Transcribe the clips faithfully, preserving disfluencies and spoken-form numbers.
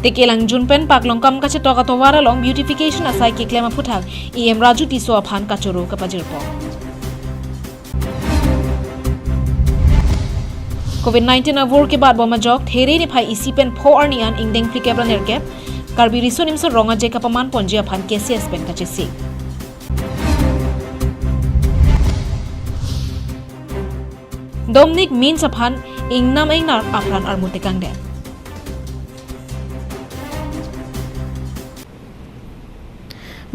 Tekelangjun pen Paklongkam kachetok atovar along beautification asai keklem aphuthak E M Raju Tisso aphan kachoro kapajirpon. Covid nineteen avur kebatbom ajok, There niphai isi pen pho arni an ingdeng phlikep ra nerkep, Karbi Riso Nimso Rong Aje kapaman ponji aphan K C S pen kachesik. Dominic Mins aphan ingnam ingnar apran armu tekangdet.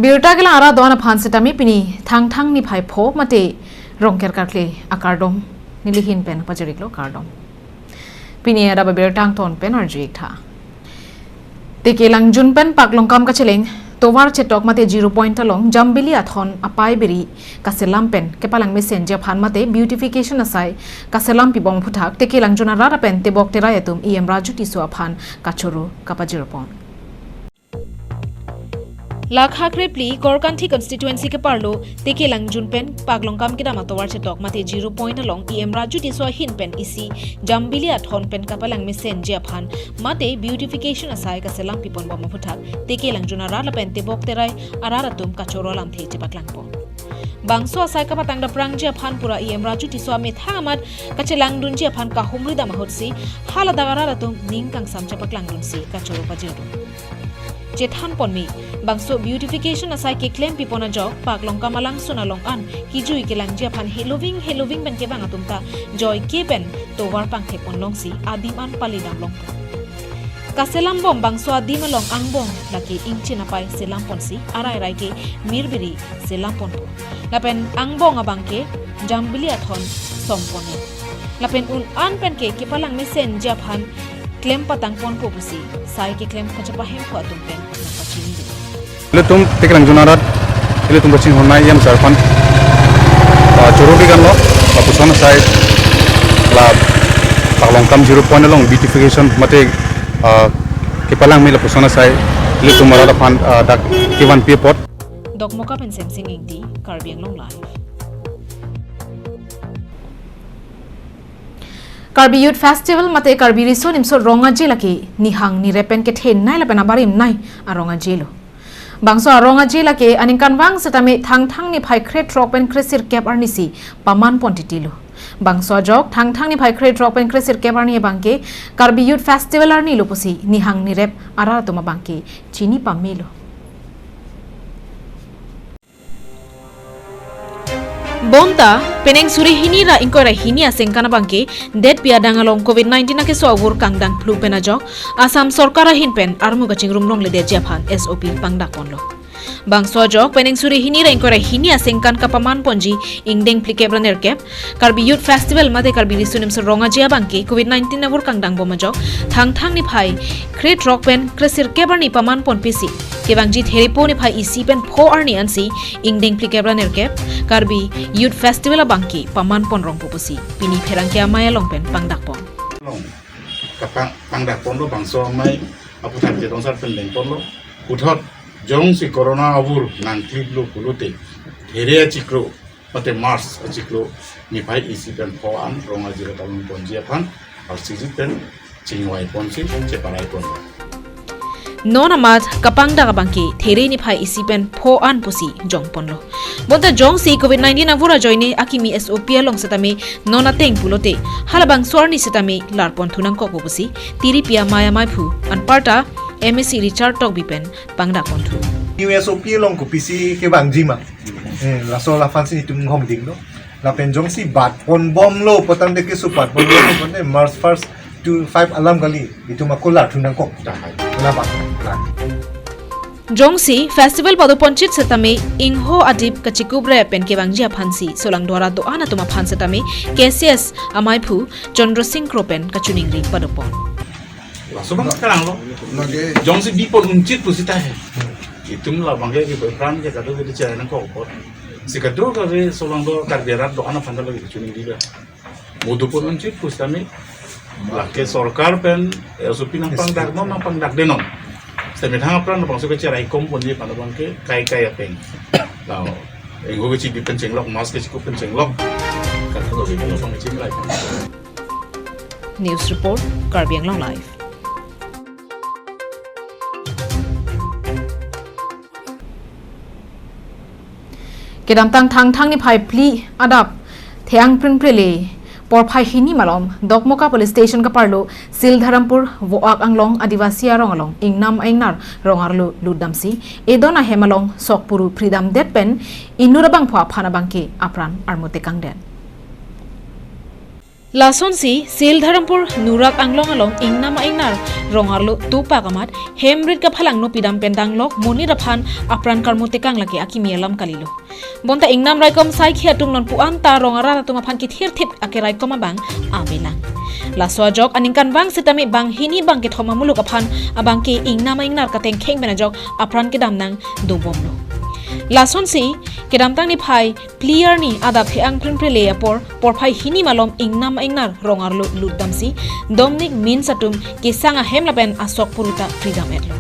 Birta kelang arat do-an aphan setame pini Thangthang niphai pho mate Rongker karkli akardom neli ahin pen pajir-iklo, kardom. Pini adap abirta angton pen arju-ik tha. Tekelangjun pen Paklongkam kacheleng tovar chetok mate zero point along Jambili Athon apai biri kaselam pen kepalang mesenji aphan mate beautification asai kaselam pibom aphuthak Tekelangjun arat lapen tebok terai atum E M Raju Tisso aphan kachoro kapajirpon. Lakha krephli Korkanthi constituency keparlo Tekelangjun pen Paklongkam kedam atovar chetok mate zero point along E M Raju Tisso ahin pen isi Jambili Athon pen kapalang mesenji aphan mate beautification asai kaselam piponbom aphuthak Tekelangjun arat lapen tebok terai arat atum kachoro alamthe chepaklangpon. Bangso asai kapatang daprangji aphan pura E M Raju Tisso amethang amat kachelangdunji aphan kahumri dam ahutsi haladak arat atum ning kangsam chepaklangdunsi kachoro pajirdun. Chethanpon me, bangso beautification asai keklem pipon ajok Paklongkam alangsun along an kijui kelangji aphan heloving heloving pen kevang atum ta joike pen tovar pangthekpon longsi adim an pali damlongpo. Kaselambom bangso adim along angbong lake ingchin apai selamponsi arai rai ke mirbiri selamponpo. Lapen angbong abang ke Jambili Athon somponlo. Lapen un an pen ke kepalang mesenji aphan klem patangponpo pusi sai keklem kachepahemphu atum pen nangpachinidun. Ilitum Tekelangjun arat, ilitum kachinghon nai E M sir aphan, ah, choro bigan lo, lapuson asai la Paklongkam zero point along beautification mate, ah, kepalang me lapuson asai ilitum arat aphan, ah, dak kevanpi apot. Dokmoka pen Semsing Ingti, Karbi Anglong Live. Karbi Youth Festival mate Karbi Riso Nimso Rong Aje lake nihang nirep pen kethenei lapen abarimnei arong aje lo. Bangso arong aje lake aningkanvang setame Thangthang niphai krethrok pen kresirkep arnisi pamanpon titilo. Bangso ajok Thangthang niphai krethrok pen kresirkep arni abang ke Karbi Youth Festival arni lo pusi nihang nirep arat atum abang ke chini pamelo. Bonta, penang suri hini ra ingkoi ra hini asengkan abang ke, detpi adang along covid nineteen akeso avur kangdang phlu pen ajok, Assam sorkar ahin pen armu kachingrum longledetji aphan S O P pangdakponlo. Bangso ajok, penang suri hini ra ingkoi ra hini asengkan kapamanponji ingdeng phlikep ra nerkep, Karbi Youth Festival mate Karbi Riso Nimso Rong Aje abang ke covid nineteen avur kangdangbom ajok, Thangthang niphai krethrok pen kresirkep arni pamanpon pisi, kevangji Therepo niphai isi pen pho arni ansi ingdeng phlikep ra nerkep Karbi Youth Festival abang ke pamanpon rongpo pusi pini pherangke amei along pen pangdakpon. Kapang, pangdakponlo bangso amei aphuthak Jetong sar pen dengponlo. Puthot jongsi corona avur nangkliplo pulote, There achiklo mate March achiklo niphai isi pen pho an rong aje katamon ponji aphan arsiji pen chingvaiponsi cheparaiponlo. Non amat kapangdak abang ke There niphai isi pen pho an pusi jongponlo. Bonta jongsi covid nineteen avur ajoine akimi S O P along setame non ateng pulote, halabangso arni setame larponthu nangkokpo pusi tiripi amei ameiphu anparta M A C Richard Tokbi pen pangdakponthu. New S O P along kopisi kevangji ma. Eh, laso laphansi netum nghongdinglo. Lapen jongsi batponbomlo, potangte keso batponbomlo, pote March first to five alam kali, itum ako larthu nangkok. Tahai. Labang. Jongsi festival padoponchit setame ingho adip kachikup re pen kevangji aphansi, solangdo arat do-an atum aphan setame K C S ameiphu Chandra Singh Kro pen kachiningri padopon. Laso abang kalanglo. Lake. Jongsi bipon unchit pusita he. Itum labang ke, ke berperan ke kadokave chai nangkok apot. Si kadokave solangdo Karbi arat do-an aphan lake chiningri ba. Modopon unchit pusitame lake sorkar pen S O P nangpangdak non, nangpangdakde non. Setame thang apran labangso ke cherai komponji aphan abang ke kai kai ateng. Lao, ingho kechidi pen chenglok, mask kechikup pen chenglok. Kadokave labang chingrai. News report, Karbi Anglong Live. Kedamtang Thangthang niphai phli adap the-ang prinpre le porphai hini malom Dokmoka Police Station kaparlo Sildharampur Voak Anglong Adivasi arong along ingnam aingnar rong arlo lutdamsi edon ahem along sok puru phridamdet pen inut abangphu aphan abangke apran armut tekangdet. Lasonsi Sildharampur Nurak Anglong along ingnam aingnar rong arlo tupak amat hem rit kaphalangno pidam pen danglok monit aphan apran karmut tekang lake akimi alam kalilo. Bonta ingnam raikom saikhi atum non pu-an ta rong arat atum aphan kithirthip ake raikom abang avelang. Laso ajok aningkanvang sitame banghini bangkethom amuluk aphan abangke ingnam aingnar katengkheng pen ajok apran kedam nangdobomlo. Lasonsi kedamtang niphai phli arni adap the-ang prinpre le apor porphai hini malom ingnam aingnar rong arlo lutdamsi Dominic Mins atum kesang ahem lapen asok puru ta phridam-etlo.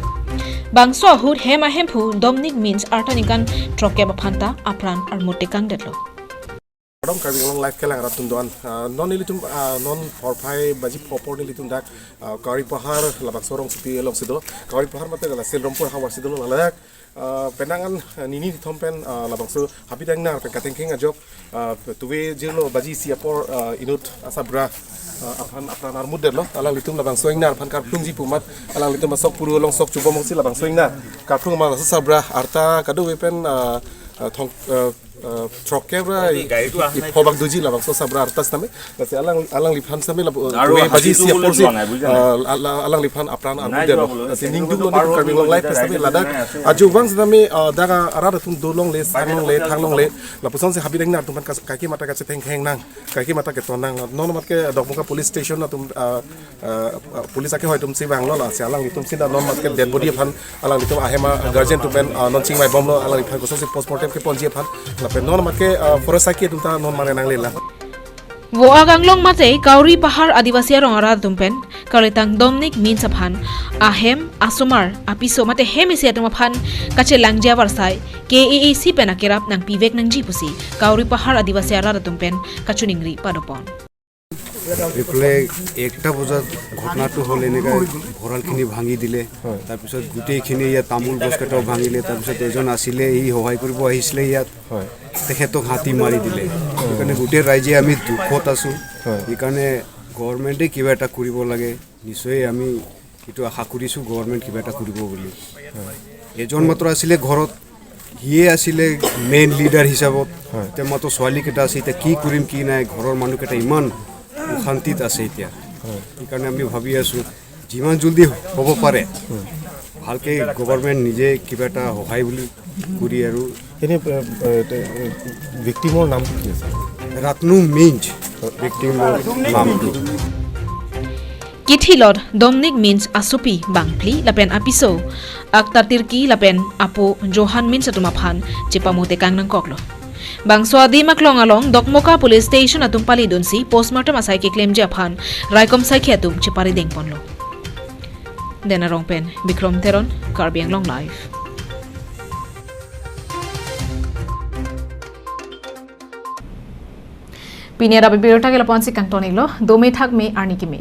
Bangso ahut hem ahemphu Dominic Mins arta ningkan throkkep aphan ta apran armut tekangdetlo. Kardom Karbi Anglong Live kelang arat atum do-an. Ah, non nelitum, ah, non porphai baji pho apor nelitum dak, ah, Kauri Pahar labangso rongsopi alongsi do. Kauri Pahar mate la Sildharampur havarsi dolo ladak. Ah, penang an, ah, nini nithom pen, ah, labangso habit aingnar pen katengkheng ajok, ah, tuve jirlo baji isi apor, ah, inut asabra, ah, aphan apran armutdetlo. Alanglitum labangso ingnar aphan karplungji pu amat alanglitum asok puru along sok chubomsi labangso ingnar karplung amat asabra arta kadokave pen, ah, ah, thong, ah, ah, throkkep ra i, i phobak doji labangso sabra arta sitame. Lasi alang, alangliphan sitame labo, aru tuve baji hasitu isi bulu aporsi, juang ai, bujan ai. Ah, ala-, alangliphan apran armutdetlo. Lasi ningduklo nelitum Karbi Anglong Live sitame ladak ajuvang sitame, ah, dak arat atum dolongle, sanglongle, thanglongle. Lapusonsi habit aingnar atum aphan kas-, kaike mata kachethengkheng nang, kaike mata keton nang. Non amat ke Dokmoka Police Station atum, ah, ah, ah, police akehoi atumsi vanglo, lasi alanglitumsi la non amat ke dead body aphan alanglitum ahem a-guardian atum pen, ah, non chingvaibomlo, alangliphan kosonsi postmortem keponji aphan. Lapen non amat ke, ah, forest saikhi atum ta non mane nangle la. Voak Anglong mate Kauri Pahar Adivasi arong arat atum pen karlitang Dominic Mins aphan ahem asomar apiso mate hem isi atum aphan kachelangji avarsai K A A C pen akerap nangpivek nangji pusi Kauri Pahar Adivasi arat atum pen kachiningri padopon. এইফালে একটা বজাত ঘটনাটো হ'ল, এনেকে ভঁৰালখিনি ভাঙি দিলে। হয়। তাৰপিছত গোটেইখিনি ইয়াত তামোল গছকেইটাও ভাঙিলে। তাৰপিছত এজন আছিলে, সি সহায় কৰিব আহিছিলে ইয়াত। হয়। তেখেতক হাতী মাৰি দিলে। হয়। সেইকাৰণে গোটেই ৰাইজে আমি দুখত আছোঁ। হয়। সেইকাৰণে গভৰ্ণমেণ্টে কিবা এটা কৰিব লাগে। নিশ্চয় আমি এইটো আশা কৰিছোঁ গভৰ্ণমেণ্ট কিবা এটা কৰিব বুলি। হয়। এজন মাত্ৰ আছিলে ঘৰত, সিয়ে আছিলে মেইন লিডাৰ হিচাপত। হয়। এতিয়া মাত্ৰ ছোৱালীকেইটা আছে, এতিয়া কি কৰিম কি নাই, ঘৰৰ মানুহকেইটা ইমান অশান্তিত আছে এতিয়া। হয়। সেইকাৰণে আমি ভাবি আছোঁ যিমান জলদি হ'ব পাৰে, হয়, ভালকৈ গভৰ্ণমেণ্ট নিজে কিবা এটা সহায় বুলি কৰি আৰু এনে, এ, এ, এ, ভিক্টিমৰ নামটো কি আছে? ৰাতনু মিঞ্জ ভিক্টিমৰ নামটো। Kithilot Dominic Mins asopi bangphli lapen apiso Akta Tirki lapen apo Johan Mins atum aphan chepamu tekang nangkoklo. Bangso adim aklong along Dokmoka Police Station atum palidunsi postmortem asai keklemji aphan raikom saikhi atum cheparidengponlo. Denarong pen Bikrom Teron, Karbi Anglong Live. Pini adap abirta ke lapu-ansi kangton-iklo, dome thakme arni keme.